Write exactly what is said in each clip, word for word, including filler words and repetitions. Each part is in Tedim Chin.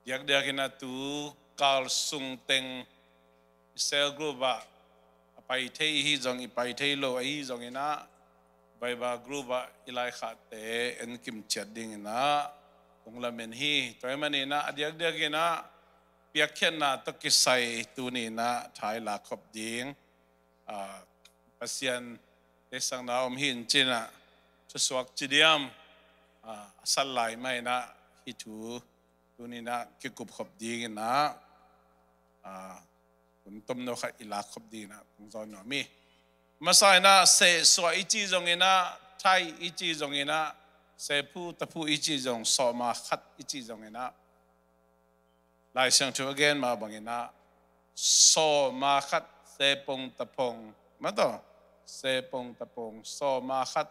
Diakdiakin ah tu kal sung teng i cell group ah a pai thei i hi zong, i pai thei lo ahi zongin ah, Bible group ah i laikhakte en kimciat dingin ah kong lamen hi. Tua ahih manin ah a diakdiakin ah piakkhiatna tawh kisai tuni-in ah tha i lak khop ding, ah, Pasian deihsakna om hi in ci-in ah, thusuak ci diam, ah, a sat lai mah in ah hih thu tuni-in ah kikup khop dingin ah, ah, hun tomno khat i lak khop dingin ah kong zawn nuam hi. Masa in ah sehsuah i cih zongin ah, thaih i cih zongin ah, sephu taphu i cih zong, sawma khat i cih zongin ah, Lai Siangtho a gen mah bangin ah, sawma khat, sepong tapong, mataw, sepong tapong, sawma khat.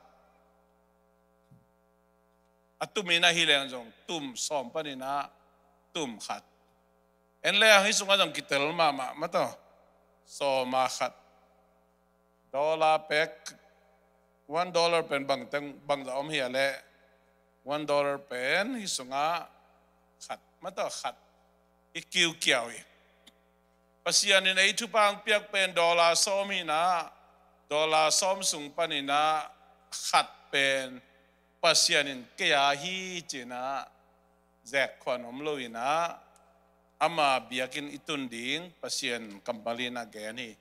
A tumin ah hi leng zong tum sawm panin ah tum khat. En leng hih sungah zong kitel mahmah, mataw, sawma khat. Dollar pek, one dollar pen bang teng, bang zah om hia leh, one dollar pen hih sungah khat, mataw, khat i kiukiau hi. Pasian in ei thupha hong piak pen dollar sawm hi-in ah, dollar sawm sung panin ah khat pen Pasian in kei a hi ci-in ah zek khuan om loin ah, ama biakinn i tun ding Pasian kampalin ah gen hi.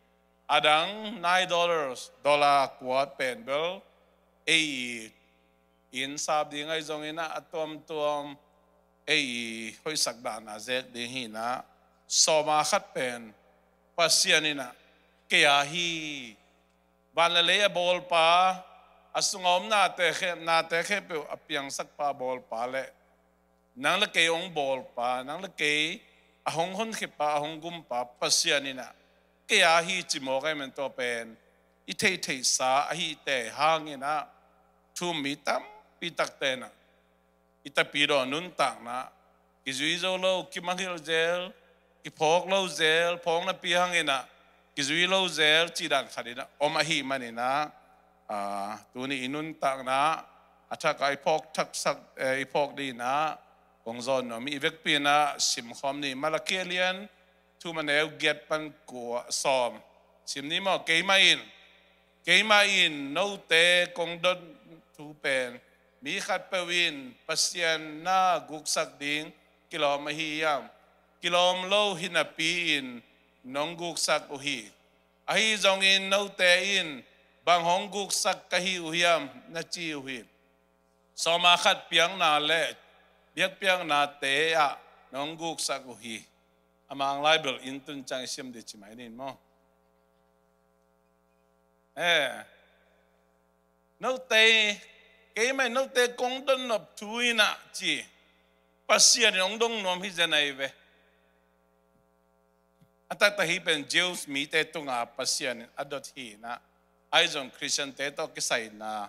A dang nine dollars, dollar kua pen bel ei inn sap ding ahi zongin ah, a tuamtuam ei hoihsak dan a zek ding hi-in ah, sawma khat pen Pasian in ah kei a hi. Van le lei a bawlpa, a sunga om nate khe, nate khempeuh a piangsakpa, a bawlpa leh nang le kei hong bawlpa, nang le kei a hong honkhiapa, a hong gumpa Pasian in ah kei a hi ci mawk ahih manin tua pen i theihtheihsa ahihte hangin ah thu-um mi tampi takte in ah i tapidaw nuntakna kizui zo lo, kimangngilh zel, kiphawk lo zel, phawk napi hangin ah kizui lo zel cih dan khat in ah om ahih manin ah, ah, tuni i nuntakna a thak a i phawk thaksak, eh, i phawk dingin ah kong zawn nuam hi. I vekpi in ah simkhawm ni. Malakhi a lian thum, a neu giat pan kua, sawm sim ni maw. Keimah in, keimah in note kong don thu pen, mi khatpeuh in Pasian na guksak ding kilawm ahi hiam? Kilawm lo hi napi-in nong guksak uh hi. Ahi zongin note in, bang hong guksak ka hi uh hiam, na ci uh hi. Sawma khat piakna le biakpiaknate ah nong guksak uh hi. A mang lai bel inn tun ciang i sim ding ci mai ning maw. Eh, note, keimah in note kong dot nop thu in ah ci. Pasian in hong dong nuam hi zen ahi ve. A taktak hih pen Jews mite tunga Pasian in a dot hi in ah, ahi zong Khristiante tawh kisai in ah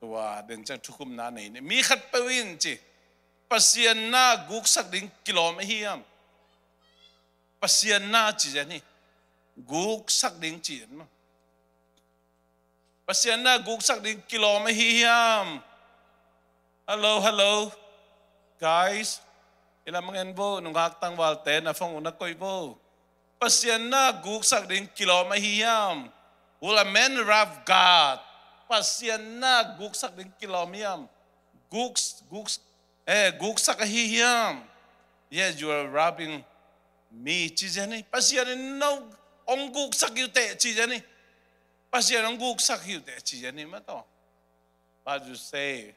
tua den ciang thukhupna nei ni. Mi khatpeuh in ci, Pasian na guksak ding kilawm ahi hiam? Pasian na ci zen hi. Guksak ding ci zen maw. Pasian na guksak ding kilawm ahi hiam? Hello, hello. Guys, i lam ngen vo, nungak tangvalte na phone uh na koih vo. Pasian na guksak ding kilawm ahi hiam? Will a man rob God? Pasian na guksak ding kilawm hiam? Guks, guks, eh, guksak ahi hiam? Yes, you are robbing me, ci zen hi. Pasian in no hong guksak hi uh teh, ci zen hi. Pasian hong guksak hi uh teh, ci zen hi mataw. But you say,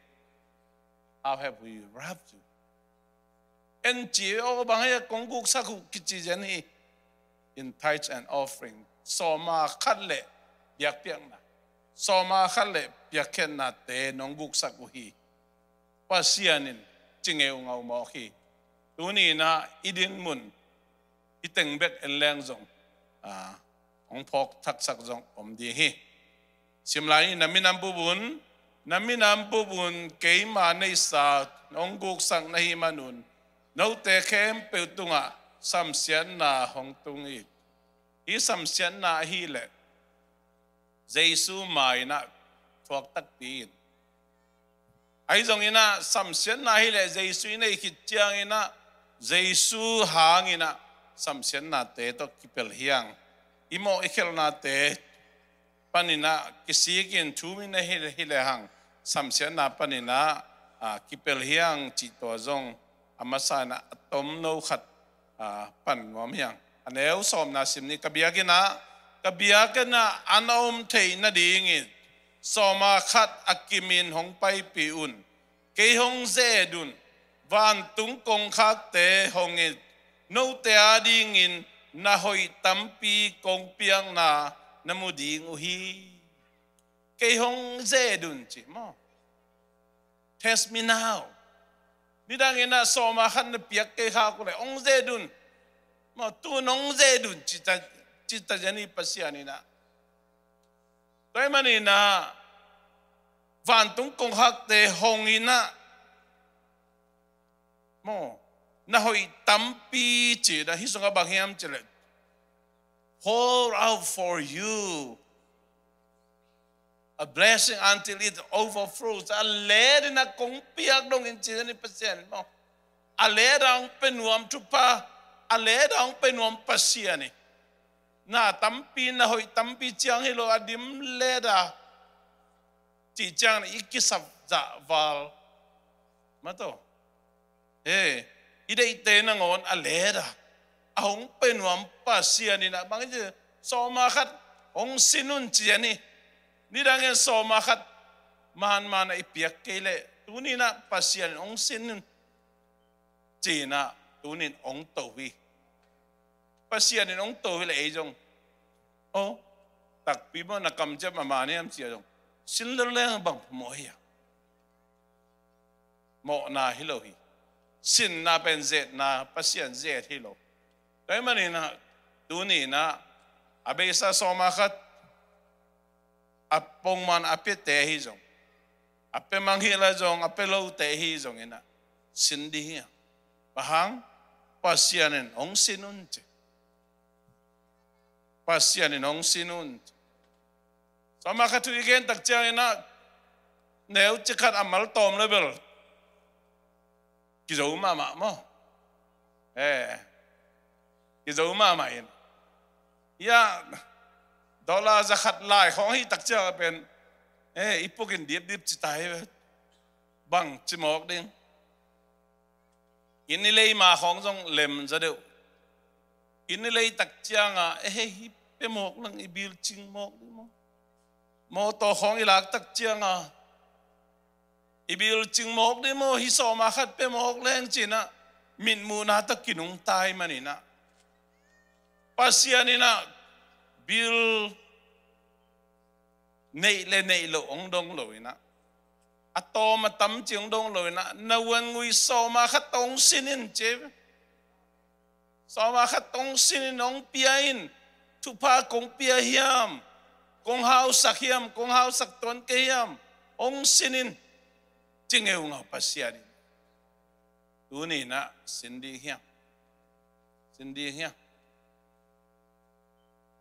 how have we robbed you? En ci, o bang hia kong guksak uh, kici zen hi. In tithes and offering, sawma khat le biakpiakna, sawma khat le piakkhiatnate nong guksak uh hi. Pasian in ci ngeungau mawk hi. Tuni in ah i ding mun, i teng bek en leng zong, ah, hong phawk thaksak zong om ding hi. Sim lai ni. Na minam bup un, na minam bup un keima neihsa hong guksak na hih manun, note khempeuh tungah samsiatna hong tung hi. Hih samsiatna ahih leh Jesu mai-in ah thuak takpi in. Ahi zongin ah samsiatna ahih leh Jesu i neih khit ciangin ah Jesu hangin ah samsiatnate tawh kipelh hi hang. I mawh i khelhnate panin ah kisikin thu-um in ah hi, hi le hang samsiatna panin ah, a, kipelh hi hang cih tua zong a masa in ah a tomno khat, a, pan nuam hi hang. A neu sawmna sim ni. Ka biakinn ah, ka biakinn ah an a om theih nadingin sawma khat a kimin hong paipih un. Kei hong ze-et un. Vantung kongkhakte hong et. Note adingin na hoih tampi kong piakna na mu ding uh hi. Kei hong ze-et un ci maw? Test me now. Nidangin ah sawma khat na piak kei khak uh leh hong ze-et un. Maw, tu-in hong ze-et un ci ta, ci ta zen hi Pasian in ah. Tua ahih manin ah vantung kongkhakte hong in ah, maw, na hoih tampi ci-in ah, hih sungah bang hiam cih leh, pour out for you a blessing until it overflows. A let in ah kong piak dongin ci-in ah Pasian in maw. A let a hong pia nuam thupha, a let a hong pia nuam Pasian in. Na tampi, na hoih tampi ciang hi lo, a dim let a cih ciangin i kisap zah val. Maw, tua, he, i deihte nangawn a let a, a hong pia nuam Pasian in ah bang ci, sawma khat hong sin un ci-in ah. Nidangin sawma khat manman ah i piak kei leh, tuni-in ah Pasian in hong sin un ci-in ah tuni-in hong to hi. Pasian in hong to hi leh ei zong, aw, takpi maw, na kamciam a man hiam ci-a zong, sin lel leng bang phamawh hi a. Mawhna hi lo hi. Sinna pen ze-etna, Pasian ze-et hi lo. Tua ahih manin ah tuni-in ah a beisa sawma khat a pongman a piate hi zong, a pia mang hi leh zong, a pia lote hi zongin ah sin ding hi a. Bang hang? Pasian in hong sin un ci. Pasian in hong sin un ci. Sawma khat thu i gen tak ciangin ah neucik khat a mal tawm leh bel kizo mahmah maw? Eh, kizo mahmah in. Ia, dollar za khat lai khawng hi tak ciang a pen, eh, i pukin dipdip ci ta hi ve. Bang ci mawk ding? Inn i lei ma khawng zong lem zaw deuh. Inn i lei tak ciang a, eh, hih pia mawk leng i bill cing mawk ding maw? Mawtaw khawng i lak tak ciang a, i bill cing mawk ding maw, hih sawma khat pia mawk leng ci-in ah mitmuhna tawh kinungta ahih manin ah, Pasian in ah bill neih leh neih loh hong dong lo-in ah, a tawm a tam cih hong dong lo-in ah, na vuangui sawma khat tawh hong sin in ci. Sawma khat tawh hong sin in, hong pia in. Thupha kong pia hiam, kong hausak hiam, kong hausak tuan kei hiam, hong sin in, ci ngeungau Pasian in. Tuni-in ah sin ding hiam? Sin ding hiam?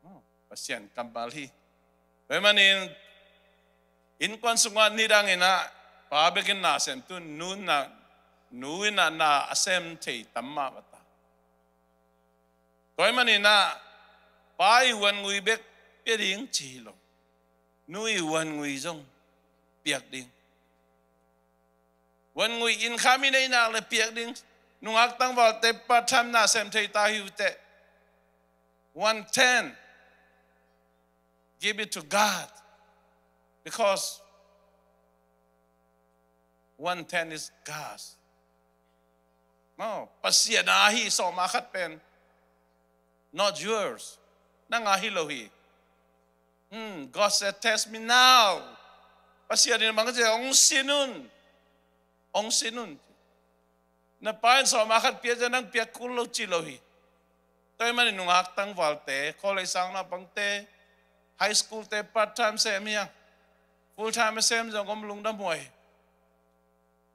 Oh, Pasian kammal hi. Tua ahih manin innkuan sungah nidangin ah pa bekin na sem, tu-in nu in ah, nu in ah na a sem thei tam mahmah ta. Tua ahih manin ah pa i vuangui bek pia ding ci hi lo. Nu i vuangui zong piak ding. Vuangui, income i neih nak leh piak ding. Nungak tangvalte part time na sem thei ta hi uh teh, one tenth, give it to God, because one tenth is God's. No, Pasian a hi sawma khat pen. Not yours. Nang a hi lo hi. Hmm, God said, "Test me now." Pasian in bang ci, "Hong sin un. Hong sin un." Na pa in sawma khat pia ciang nang piak kul lo ci lo hi. Tua ahih manin nungak tangvalte, college sang naupangte, high school te part time sem hi hang. Full time a sem zong om lungdam huai.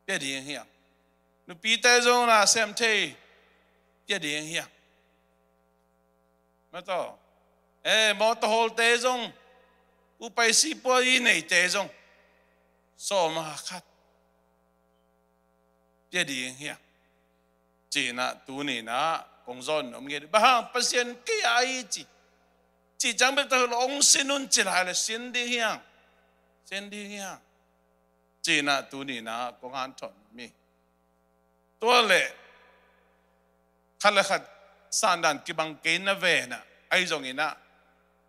Pia ding hi hang. Nupite zong na sem thei, pia ding hi hang. Mawtaw. Eh, mawtaw hawlte zong, upaisi pua i neite zong, sawma khat pia ding hi hang. Ci-in ah tuni-in ah kong zawn nuam ngiat hi. Bang hang? Pasian kei a hi ci. Cih ciang bek ta hi lo, hong sin un ci lai leh sin ding hi hang. Sin ding hi hang. Ci-in ah tuni-in ah kong hanthawn nuam hi. Tua leh khat leh khat sandan kibang kei na ve-in ah, ahi zongin ah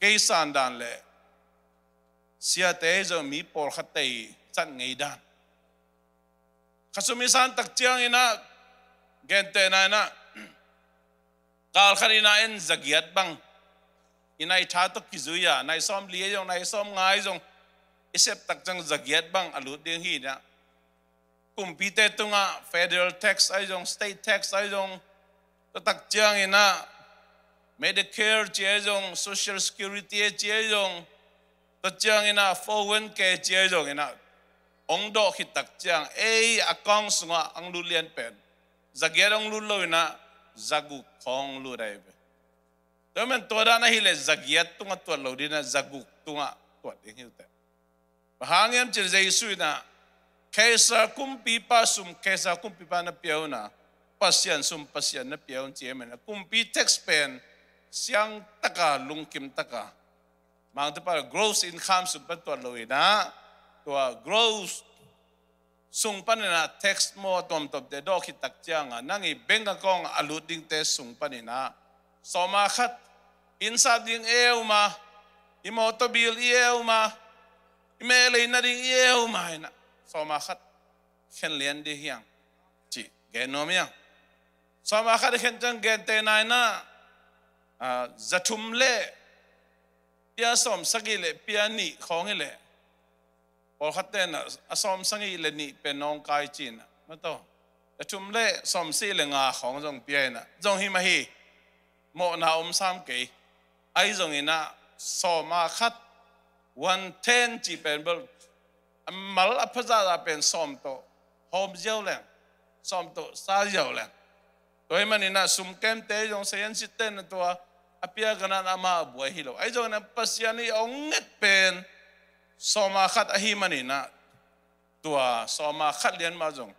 kei sandan leh siate ahi zong mi pawlkhatte i zat ngei dan. Khasum i san tak ciangin ah, gentehna in ah, kal khat in ah en zagiat bang i nai tha tawh kizui a, nai sawmli ahi zong, nai sawmnga ahi zong i sep tak ciang zagiat bang a lut ding hi in ah, kumpite tungah federal tax ahi zong, state tax ahi zong, tua tak ciangin ah Medicare ci ahi zong, Social Security ci ahi zong, tua ciangin ah four oh one K ci ahi zongin ah, hong dawh khit tak ciang ei account sungah hong lut lian pen, zagiat hong lut lo in ah zaguk khawng lut ahi ve. Tua man tua dan ahih leh zagiat tungah tuat lo ding in ah, zaguk tungah tuat ding hi uh teh. Bang hang hiam cih leh Jesu in ah, Kaisar kumpipa sum Kaisar kumpipa na pia un a, Pasian sum Pasian na pia un ci ahih manin ah, kumpi tax pen siang taka, lungkim taka, Mangtepa gross income sung pan tuat lo in ah, tua gross sung panin ah tax maw, a tuamtuamte dawh khit tak ciang a, nang i bank account a lut dingte sung panin ah sawma khat, inn sap ding e um a, i mawtaw bill i e um a, i mehlei na ding i e um a in ah, sawma khat khen lian ding hi hang cih gen nuam hi hang. Sawma khat i khen ciang gentehna in ah, ah, za thum leh pia sawmsagih leh pia nih khawng hi leh, pawlkhatte in ah a sawmsagih leh nih pen nawngkai ci-in ah, maw taw, za thum leh sawmsagih leh nga khawng zong pia in ah, zong hi mah hi, mawhna om sam kei. Ahi zongin ah sawma khat, one tenth cih pen bel, a mal a pha zahzah pen sawm tawh hawm ziau leng, sawm tawh sa ziau leng. Tua ahih manin ah sum kemte zong, sayansitte in ah tua a pia ganat ama a buai hi lo. Ahi zongin ah Pasian i hong nget pen sawma khat ahih manin ah, tua sawma khat lian mah zong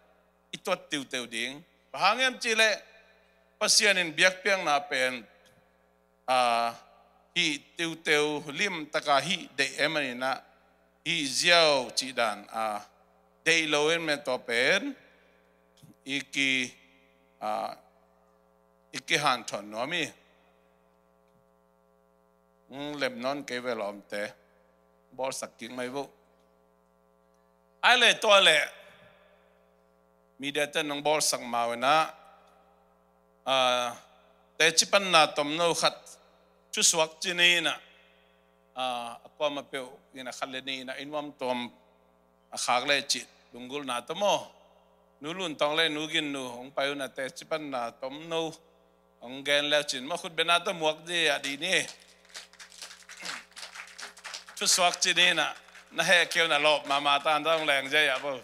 i tuat tiuteu ding. Bang hang hiam cih leh Pasian in biakpiakna pen, a, hih tiuteu lim taka hih deih ahih manin ah, hih ziau cih dan, a, deih lo in, mah tua pen i ki, a, i kihanthawn nuam hi. Hong lem nawn kei ve lawmte, bawlsak kik mai vo. Ai leh tua leh media ten hong bawlsak mau in ah, ah, teci panna tomno khat thusuak ci ni in ah, ah, a kuamah peuh in ah khat leh nih in ah i nuamtuam a khak leh cih lunggulhna tawh maw, Nu Lun Thawng leh Nu Gin Nu hong pai un ah, teci panna tomno hong gen leu cin maw, khut beng a tawh muak dih a dih ni. Thusuak ci ni in ah, na heh kei un ah, lawp mahmah ta in ah, hong leng ziau a bo.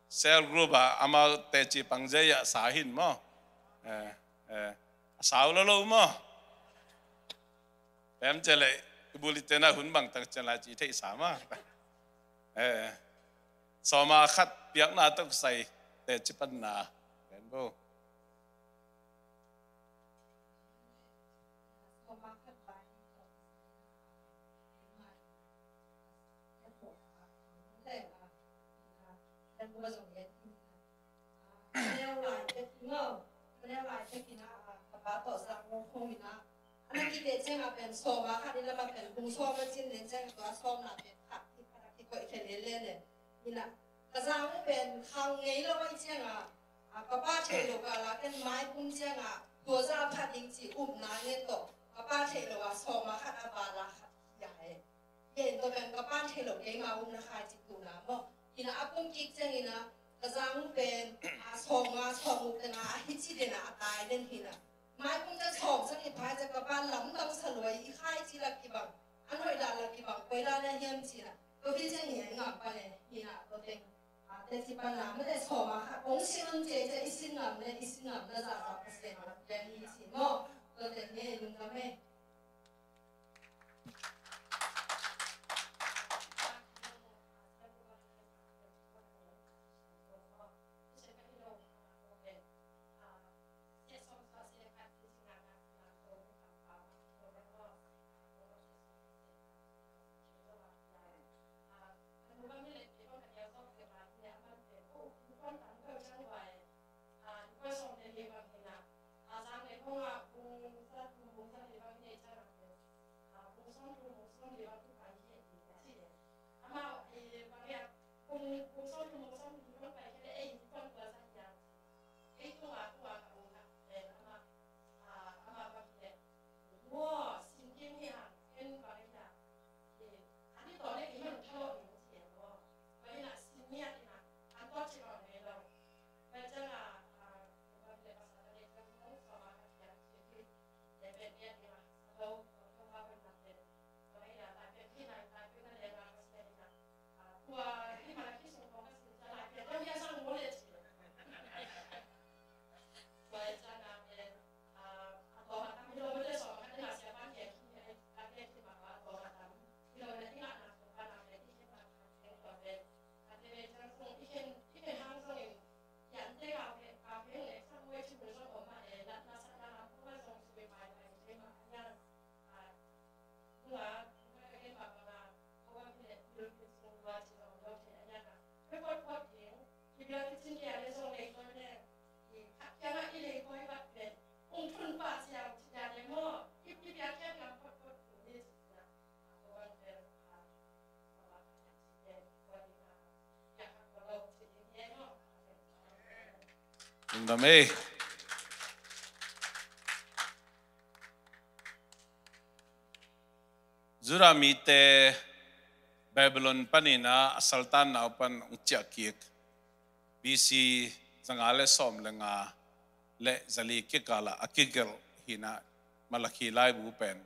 Cell group ah amau teci pang ziau a sa hi in maw. Eh, eh, a sau lo lo maw. Pem cih leh i bulletin ah hun bang tak ciang lai ci thei sa maw. Eh, sawma khat piakna tawh kisai teci panna pen bo. A na kiteh ciangah pen sawma khat i lamah pen hong sawm a cin len ciangah tua sawmna pen khat i khat a kikoih khia lelen e. Inah ka zang uh pen khang ngei lo ahih ciangah, a, ka pa theih loh kala ken maipum ciangah tua zah a phat ding ci upna ngen tawh ka pa theih loh a sawma khat a vala khat khia e. Ken tua pen ka pan theih loh keima um na khai cih tuhna maw. Inah a pum kik ciangin ah ka zang uh pen, a, sawmnga sawmguk tena a hi ci dena a tai den hi inah. Maipum ciang sawmsagih pha ciang ka pan lamdang sa lua i khai ci la kibang, an hoih dah la kibang, koi dah na hiam ci inah. Tua hi ciang hi a i ngam pan e, hi inah tua teng, a, teci panna mate sawma khat kong sin un ci e ciang i sin ngam le i sin ngam na zahzah Pasian a piang hi ci maw. Tua teng hi a i lungdam e. Lungdam ei. Judah mite Babylon panin ah a saltan nau pan hong ciah kik, B C zanga le sawm le nga le zali kikal ah a kigelh hi in ah, Malakhi laibu pen.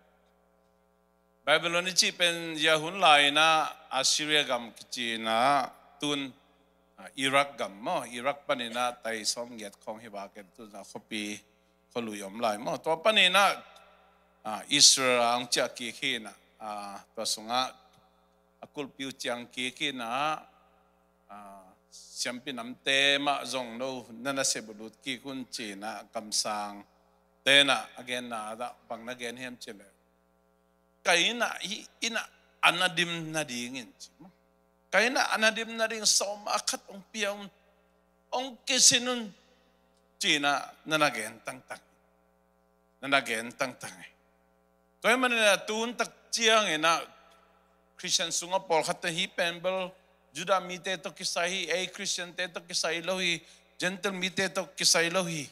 Babylon i cih pen zia hun lai in ah Assyria gam kici in ah, tun, ah, Iraq gam maw, Iraq panin ah tai sawmgiat khawng hi bak in, tun ah khuapi khualui om lai maw. Tua panin ah, ah, Israel ah hong ciah kik hi in ah, ah, tua sungah a kulhpi uh ciang kik hi in ah, ah, siampi namte mah zong no na nasep uh lut kik un ci in ah, kamsangte in ah a genna ah bang na gen hiam cih leh, Kain ah hih in ah a na dim nadingin ci maw. Kain ah a na dim nading sawma khat hong pia un, hong kisin un ci in ah na na gen tangtang, na na gen tangtang hi. Tua ahih manin ah tun tak ciangin ah Khristian sungah pawlkhatte hih pen bel Judah mite tawh kisai hi, ei Khristiante tawh kisai lo hi, Gentile mite tawh kisai lo hi,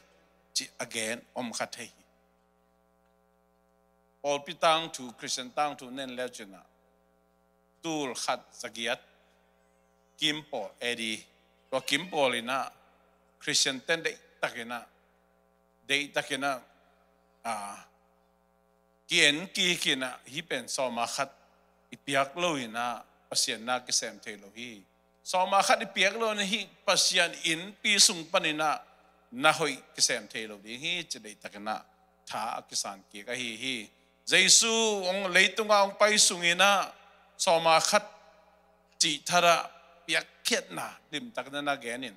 ci a gen om kha thei hi. Pawlpi tangthu, Khristian tangthu nen leu ci in ah, tul khat zagiat kim pawl A D, tua kim pawl in ah Khristiante deihtakin ah, deihtakin ah, ah, ki-en kik in ah, hih pen sawma khat i piak lo in ah Pasian na kisem thei lo hi. Sawma khat i piak lo in ah hih Pasian innpi sung panin ah na hoih kisem thei lo ding hi, ci deihtakin ah tha a kisan kik ahi hi. Jesu hong leitungah hong pai sungin ah sawma khat cih thadah piakkhiatna limtak na na gen in,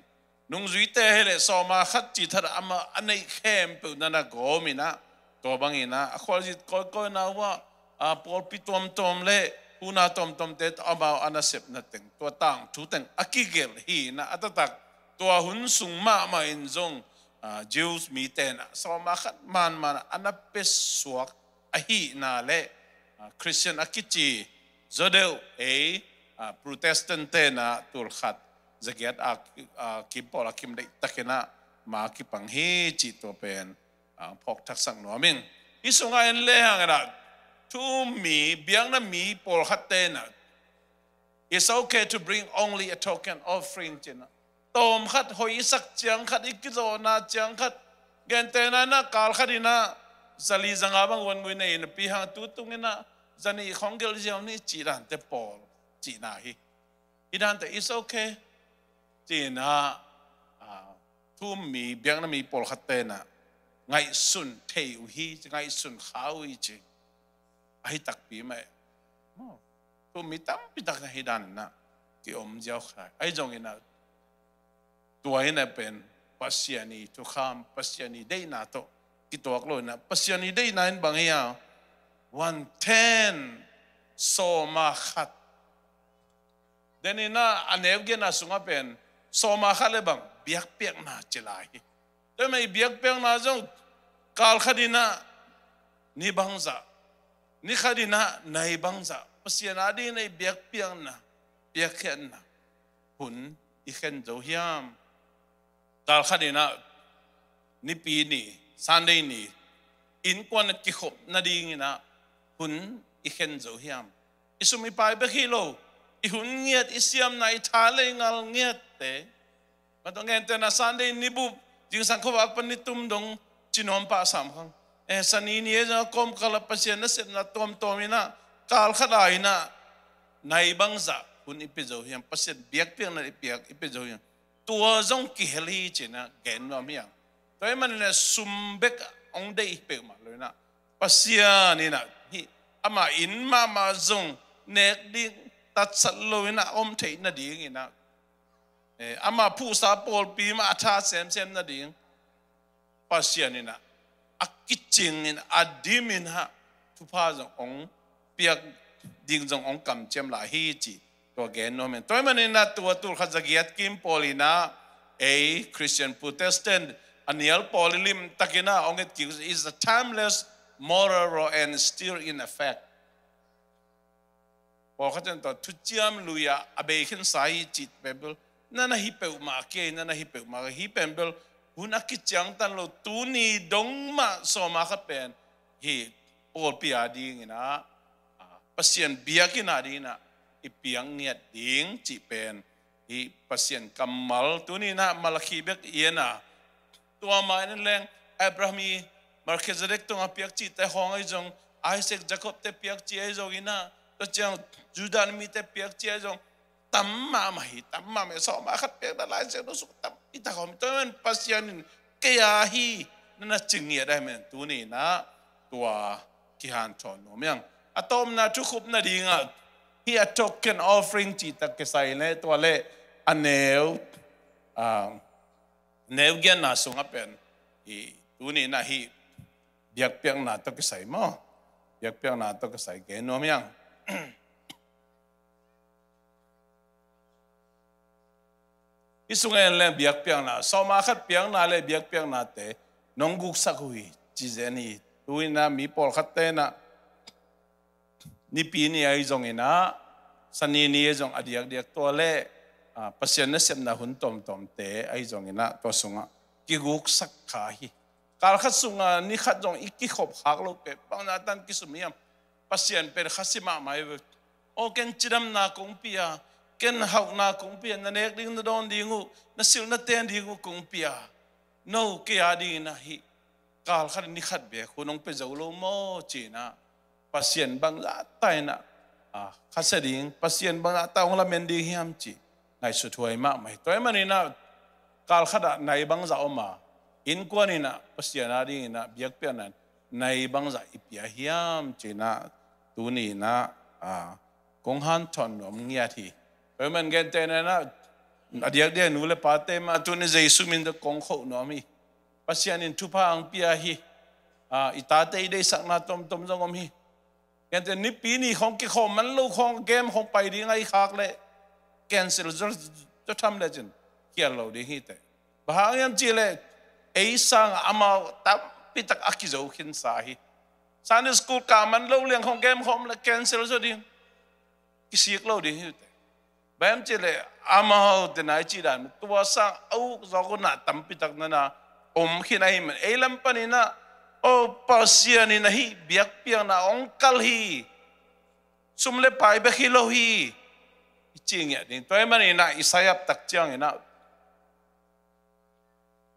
nungzuite hi leh sawma khat cih thadah amah a neih khempeuh na na gawm in ah, tua bangin ah a khualzin kawikawi na uh ah, a, pawlpi tuamtuam le huna tuamtuamte tawh amau a nasepna teng, tua tangthu teng a kigelh hi in ah, a taktak tua hun sung mahmah in zong, a, Jews mite in ah sawma khat manman ah a na pesuak ahihna le, a, Khristian a kici zaw deuh ei, a, Protestant-te in ah tul khat zagiat a, a, kim pawl a kim deihtakin ah ma kipang hi cih tua pen, a, phawk thaksak nuam ing. Hih sungah en lehang in ah thu-um mi, biakna mi pawlkhatte in ah, "It's okay to bring only a token offering," ci in ah, tawm khat, hoih i sak ciang khat, i kizawhna ciang khat, gentehna in ah kal khat in ah zali zanga bang uan gui nei napi hang, tu tung in ah zanih khawng gelh ziau ni cih dante pawl cihna hi. Hih dante, "It's okay," ci in ah, a, thu-um mi, biakna mi pawlkhatte in ah ngaihsun thei uh hi, ngaihsun kha uh hi ci. Ahi takpi mah e. Maw, thu-um mi tampi tak in ah hih dan in ah kiom ziau kha. Ahi zongin ah tua in ah pen Pasian i thukham, Pasian i deihna tawh kituak lo in ah, Pasian i deihna in bang hi a, one tenth, sawma khat. Then in ah a neu genna sungah pen sawma khat le bang biakpiakna ci lai hi. Tua ahih manin biakpiakna zong kal khat in ah ni bangzah, ni khat in ah nai bangzah Pasian adingin i biakpiakna, piakkhiatna hun i khen zo hiam? Kal khat in ah Nipi ni, Sunday ni, innkuan a kikhop nadingin ah hun i khen zo hiam? I sum i pai bek hi lo, i hun ngiat, i siamna, i tha le i ngal ngiatte. Mah tawh gentehna Sunday ni bup, zingsang khuavak pan ni tum dong ci nuam pah sam khang. Eh, Sani ni e zong a kawmkal ah Pasian nasepna tuamtuam in ah, kal khat a in ah nai bangzah hun i pia zo hiam? Pasian biakpiakna i piak, i pia zo hiam? Tua zong kihel hi ci in ah gen nuam hi hang. Tua ahih manin ah sum bek hong deih hi peuhmah lo in ah, Pasian in ah hih ama inn mahmah zong nek ding tatsat lo in ah om theih nadingin ah, eh, ama phuhsa pawlpi mah a tha semsem nading Pasian in ah a kicing in, a dim in ah thupha zong hong piak ding zong hong kamciam lai hi ci tua gen nuam ing. Tua ahih manin ah tua tul khat zagiat kim pawl in ah Ei Christian Protestant a nial pawl i limtakin ah hong et kik, is a timeless moral law and still in effect. Pawlkhat in tawh thuciam lui-ah a bei khinsa hi cih pen bel, na na hi peuhmah kei, na na hi peuhmah kei, hih pen bel hun a kiciangtan lo, tuni dong mah sawma khat pen hih pawlpi a dingin ah, ah, Pasian biakinn a dingin ah i piak ngiat ding cih pen hih Pasian kammal tuni in ah Malakhi bek i en a, tua mah in leng Abraham i Melchizedek tungah piak cihte khawng ahi zong, Isaac, Jacob te piak cih ahi zongin ah, tua ciang Judah mite piak cih ahi zong, tam mahmah hi, tam mahmah hi, sawma khat piakna Lai Siangtho sung tampi tak om hi. Tua ahih manin Pasian in kei a hi na na ci ngiat ahih manin tuni in ah tua kihanthawn nuam hi hang. A tawpna thukhupna dingah hih a token offering cih tak kisai le tua le a neu, ah, neu giatna sungah pen i tuni in ah hih biakpiakna tawh kisai maw? Biakpiakna tawh kisai gen nuam hi hang. Hih sungah en leng biakpiakna, sawma khat piakna le biakpiaknate nong guksak uh hi, ci zen hi. Tu in ah mi pawlkhatte in ah Nipi ni ahi zongin ah, Sani ni ahi zong a diakdiak tua le, ah, Pasian nasepna hun tawmtawmte ahi zongin ah tua sungah kiguksak kha hi. Kal khat sungah ni khat zong i kikhop khak loh peuh bang zah tan kisum hiam? Pasian pen khasia mahmah hi ve. Aw, ken cidamna kong pia, ken hauhna kong pia, na nek ding na dawn ding uh, na silh na ten ding uh kong pia. No, kei a dingin ah hih kal khat ni khat bek hun hong pia zo lo maw ci-in ah Pasian bangzah ta in ah, ah, khasia ding, Pasian bangzah ta hong lamen ding hiam cih ngaihsut huai mahmah hi. Tua ahih manin ah kal khat ah nai bangzah om a, innkuan in ah Pasian a dingin ah biakpiakna nai bangzah i pia hiam ci-in ah tuni in ah, ah, kong hanthawn nuam ngiat hi. Tua ahih manin gentehna in ah a diakdiak nu le pate mah tuni Jesu min tawh kong khoh nuam hi. Pasian in thupha hong pia hi. Ah, i tate i deihsakna tomtom zong om hi. Gentehna in nipi ni khawng kikhawm man lo khawng game khawng pai ding a i khak leh cancel zaw, zaw tham lecin khial lo ding hi teh. Bang hang hiam cih leh ei sangah amau tampi tak a kizo khinsa hi. Sunday school kah man lo liang khawng game khawm leh cancel zaw ding. Kisik lo ding hi teh. Bang hiam cih leh amaute na i cih dan tua sang a uk zawk uh na tampi tak na na om khin ahih manin ei lam panin ah, aw, Pasian in ah hih biakpiakna hong kal hi. Sum le pai bek hi lo hi, i ci ngiat ding. Tua ahih manin ah i sayap tak ciangin ah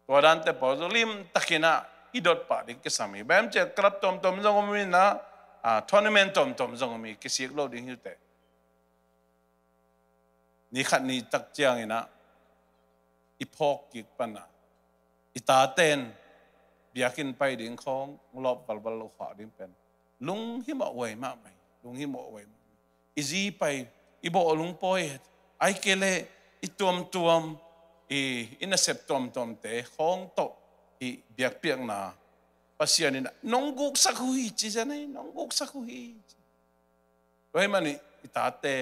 tua dante pawl zong limtakin ah i dot pah ding kisam hi. Bang hiam cih leh club tomtom zong om in ah, ah, tournament tomtom zong om hi, kisik lo ding hi teh. Ni khat ni tak ciangin ah i phawk kik pan ah i taten biakinn pai ding khawng lawp valval lo khak ding pen lunghimawh huai mahmah hi. Lunghimawh huai mahmah hi. I zi pai, i bawh lung pawi het, ahih kei leh i tuamtuam, i, i nasep tuamtuamte khawng tawh i biakpiakna Pasian in ah nong guksak uh hi ci zen hi, nong guksak uh hi. Tua ahih manin i tate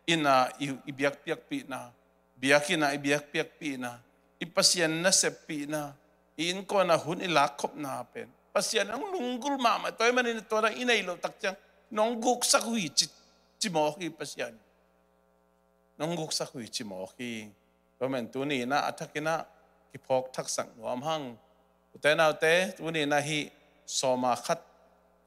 in ah i, i biakpiakpihna, biakinn ah i biakpiakpihna, i Pasian naseppihna, i innkuan ah hun i lakkhopna pen Pasian hong lunggulh mahmah. Tua ahih manin tua dan i neih loh tak ciang nong guksak uh hi ci, ci mawk hi Pasian. Nong guksak uh hi ci mawk hi. Tua ahih manin tuni in ah a thakin ah kiphawk thaksak nuam hang. U te nau te, tuni in ah hih sawma khat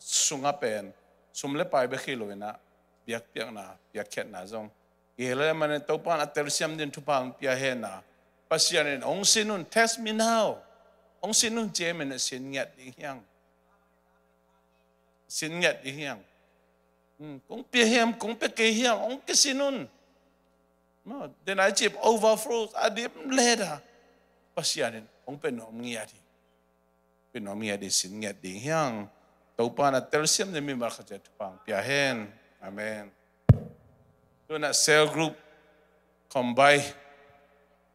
sungah pen sum le pai bek hi lo in ah biakpiakna, biakkhiatna zong i hih leh manin Topa in a telsiam ding thupha hong pia hen a, Pasian in hong sin un, test me now, hong sin un ci ahih manin sin ngiat ding hi hang. Sin ngiat ding hi hang. Hmm, kong pia hiam, kong pia kei hiam, hong kisin un. Maw, denai cip overflow a dim leh a, Pasian in hong pia nuam ngiat hi. Pia nuam ngiat hi, sin ngiat ding hi hang. Topa in a telsiam ding mimal khat ciat thupha hong pia hen. Amen. Tu in ah cell group combine